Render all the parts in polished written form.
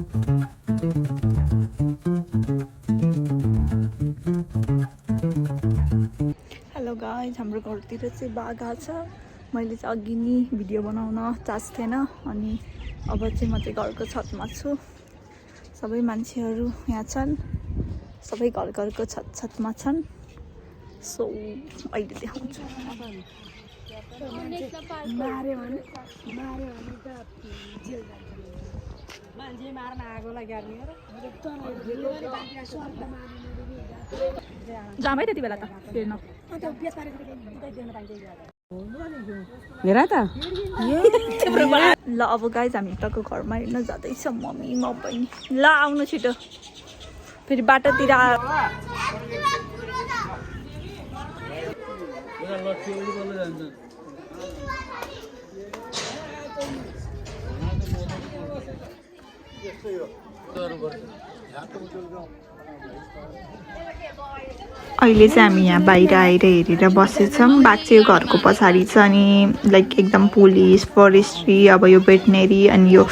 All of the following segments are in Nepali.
हेलो गाइज, हाम्रो घरतिर चाहिँ बाघ आछ। मैले चाहिँ अघि नि भिडियो बनाउन चास थिएन अनि अब चाहिँ म चाहिँ घरको छतमा छु। सबै मान्छेहरू यहाँ छन्, सबै घरको छतमा छन्। सो अहिले देखाउँछु। जामै त्यति बेला त हेर्न ल। अब गाइज हामी यताको घरमा हेर्न जाँदैछ, मम्मी म पनि। ल आउनु छिटो, फेरि बाटोतिर अहिले चाहिँ हामी यहाँ बाहिर आएर हेरेर बसेछौँ। बाघ चाहिँ यो घरको पछाडि छ अनि लाइक एकदम पुलिस फरेस्ट्री अब यो भेटनेरी अनि यो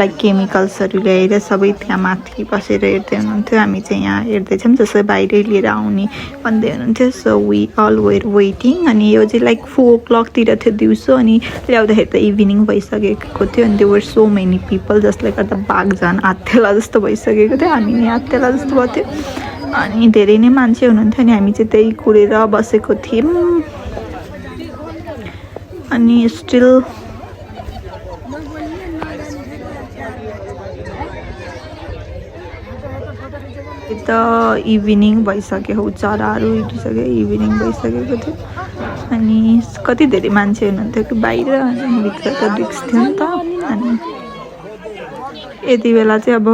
लाइक केमिकल्सहरू ल्याएर सबै त्यहाँ माथि बसेर हेर्दै हुनुहुन्थ्यो। हामी चाहिँ यहाँ हेर्दैछौँ, जसै बाहिरै लिएर आउने भन्दै हुनुहुन्थ्यो। So we all were waiting. अनि यो चाहिँ लाइक 4 o'clock-तिर थियो दिउँसो अनि ल्याउँदाखेरि त इभिनिङ भइसकेको थियो अनि त्यो वर सो मेनी पिपल जसले गर्दा बाघ झन् आत्तेला जस्तो भइसकेको थियो। हामी नि आत्तेला जस्तो भएको थियो अनि धेरै नै मान्छे हुनुहुन्थ्यो अनि हामी चाहिँ त्यही कुरेर बसेको थियौँ। अनि स्टिल त इभिनिङ भइसक्यो, चराहरू हिँडिसक्यो, इभिनिङ भइसकेको थियो अनि कति धेरै मान्छे हुनुहुन्थ्यो कि बाहिर अनि भित्र त रिक्स थियो नि त। अनि यति बेला चाहिँ अब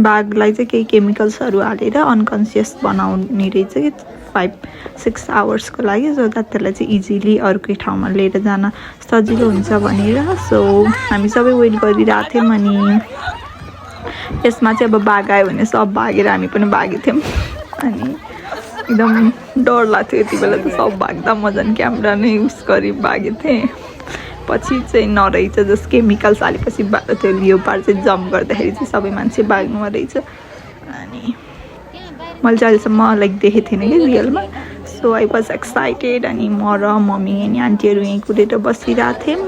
बाघलाई चाहिँ केही केमिकल्सहरू हालेर अनकन्सियस बनाउने रहेछ कि 5-6 आवर्सको लागि, सो द्याट त्यसलाई चाहिँ इजिली अर्कै ठाउँमा लिएर जान सजिलो हुन्छ भनेर। सो हामी सबै वेट गरिरहेको थियौँ अनि यसमा चाहिँ अब बाघ आयो भने सब भागेर हामी पनि भागेको थियौँ अनि एकदम डर लाग्थ्यो। यति बेला त सब भाग्दा म झन् क्यामेरा नै युज गरी भागेको थिएँ। पछि चाहिँ नरहेछ, जस केमिकल्स हालेपछि त्यो लियोपार्ड चाहिँ जम्प गर्दाखेरि चाहिँ सबै मान्छे भाग्नु रहेछ। अनि मैले चाहिँ अहिलेसम्म लाइक देखेको थिइनँ कि रियलमा। सो आई वाज एक्साइटेड अनि म र मम्मी अनि आन्टीहरू यहीँ कुदेर बसिरहेको थियौँ।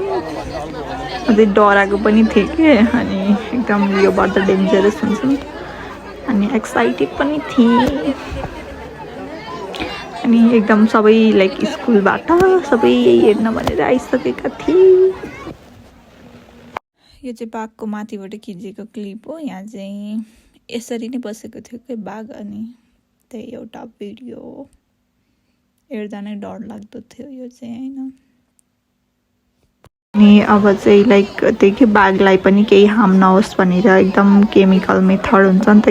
अझै डराएको पनि थिएँ कि अनि एकदम लियोपार्ड त डेन्जरस हुन्छ नि अनि एक्साइटेड पनि थिएँ। अनि एकदम सबै लाइक स्कुलबाट सबै यही हेर्न भनेर आइसकेका थिए। यो चाहिँ बाघको माथिबाट खिचेको क्लिप हो। यहाँ चाहिँ यसरी नै बसेको थियो कि बाघ अनि त्यही एउटा भिडियो हो। हेर्दा नै डर लाग्दो थियो यो चाहिँ होइन। अनि अब चाहिँ लाइक त्यही कि बाघलाई पनि केही हार्म नहोस् भनेर एकदम केमिकल मेथड हुन्छ नि त,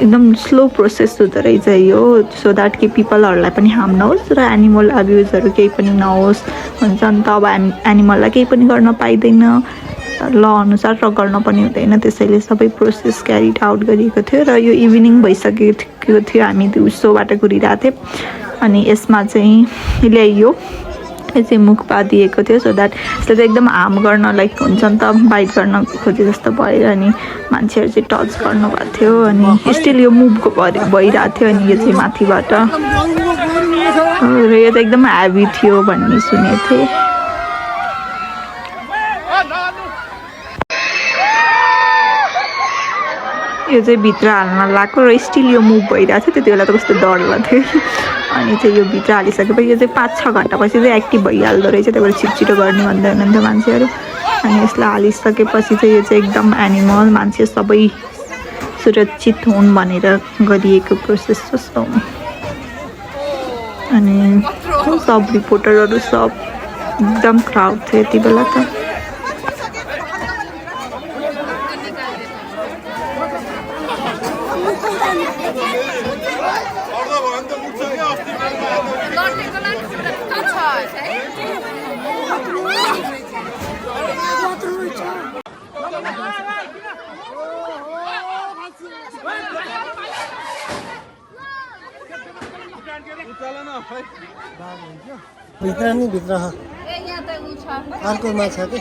एकदम स्लो प्रोसेस हुँदो रहेछ यो, सो द्याट कि पिपलहरूलाई पनि हार्म नहोस् र एनिमल अब्युजहरू केही पनि नहोस् हुन्छ नि त। अब एनिमललाई केही पनि गर्न पाइँदैन, ल अनुसार र गर्न पनि हुँदैन, त्यसैले सबै प्रोसेस क्यारिड आउट गरिएको थियो। र यो इभिनिङ भइसकेको थियो, हामी दिउँसोबाट घुरिरहेको थियौँ अनि यसमा चाहिँ ल्याइयो, यो चाहिँ मुख पादिएको थियो सो द्याट यसले चाहिँ एकदम हार्म गर्न लाइक हुन्छ नि त, बाइट गर्न खोजे जस्तो भयो अनि मान्छेहरू चाहिँ टच गर्नुभएको थियो अनि स्टिल यो मुभ भइरहेको थियो अनि यो चाहिँ माथिबाट र यो चाहिँ एकदम हेभी थियो भन्ने सुनेको थिएँ। यो चाहिँ भित्र हाल्न लाग्यो र स्टिल यो मुभ भइरहेको थियो। त्यति बेला त कस्तो डर लाग्थ्यो अनि चाहिँ यो भित्र हालिसकेपछि यो चाहिँ 5-6 घन्टापछि चाहिँ एक्टिभ भइहाल्दो रहेछ, त्यही भएर छिटो गर्नु भन्दै हुनुहुन्थ्यो मान्छेहरू। अनि यसलाई हालिसकेपछि चाहिँ यो चाहिँ एकदम एनिमल मान्छे सबै सुरक्षित हुन् भनेर गरिएको प्रोसेस जस्तो। अनि सब रिपोर्टरहरू सब एकदम क्राउड थियो यति बेला त। भित्र नि भित्र अर्को माछा के